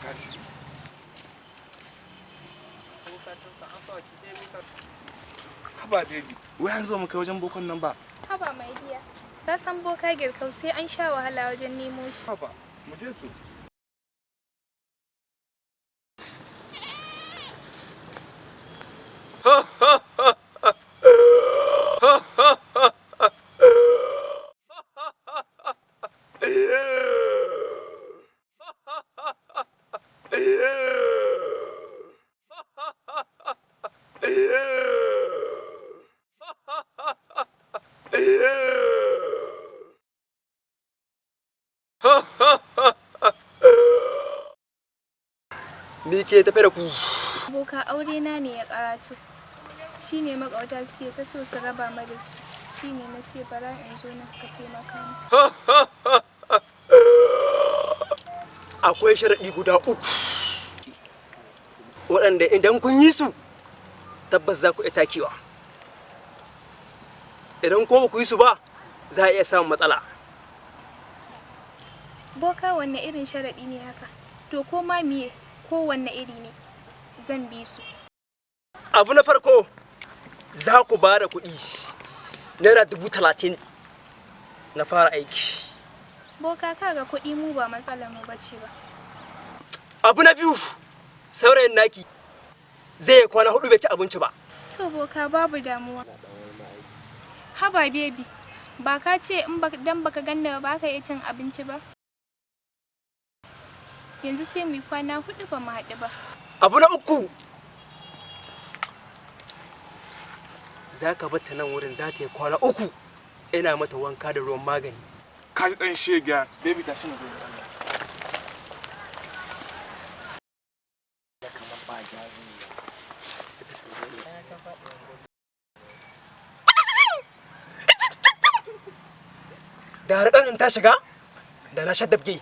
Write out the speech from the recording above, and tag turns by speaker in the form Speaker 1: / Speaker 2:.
Speaker 1: Tashi. Haba baby, wai an zo mu kai wajen bokon nan ba?
Speaker 2: Haba mai diya. Ka san boka girkau sai an sha wahala wajen nemo shi.
Speaker 1: Haba, mu je to.
Speaker 3: Me ke tafe da ku?
Speaker 2: Boka aure na ne ya karatu. Shi ne makauta suke ta so su raba mu da shi. Shi ne na ce bara in zo nan ka taimaka mu.
Speaker 3: Akwai sharaɗi guda uku waɗanda idan kun yi su tabbas za ku iya takewa. Idan kuma ba ku yi su ba, za a iya samun matsala.
Speaker 2: Boka, wanne irin sharaɗi ne haka? To ko ma miye, ko wanne iri ne zan bi su.
Speaker 3: Abu na farko, za ku ba da kuɗi ₦30,000 na fara aiki.
Speaker 2: Boka, kaga kuɗi mu ba matsalar mu bace ba.
Speaker 3: Abu na biyu, saurayin naki zai yi kwana 4 bai ci abinci ba.
Speaker 2: To boka, babu damuwa. Haba baby, ba ka ce in ba dan baka ganna ba ka iya cin abinci ba? Yanzu sai mu yi kwana 4 ba mu haɗu ba.
Speaker 3: Abu na uku, za ka bata nan wurin za ta yi kwana 3 ina mata wanka da ruwan magani.
Speaker 1: Ka ji ɗan shegiya. Baby, tashi mu je.
Speaker 3: Da raɗanin ta shiga da na shaddabge.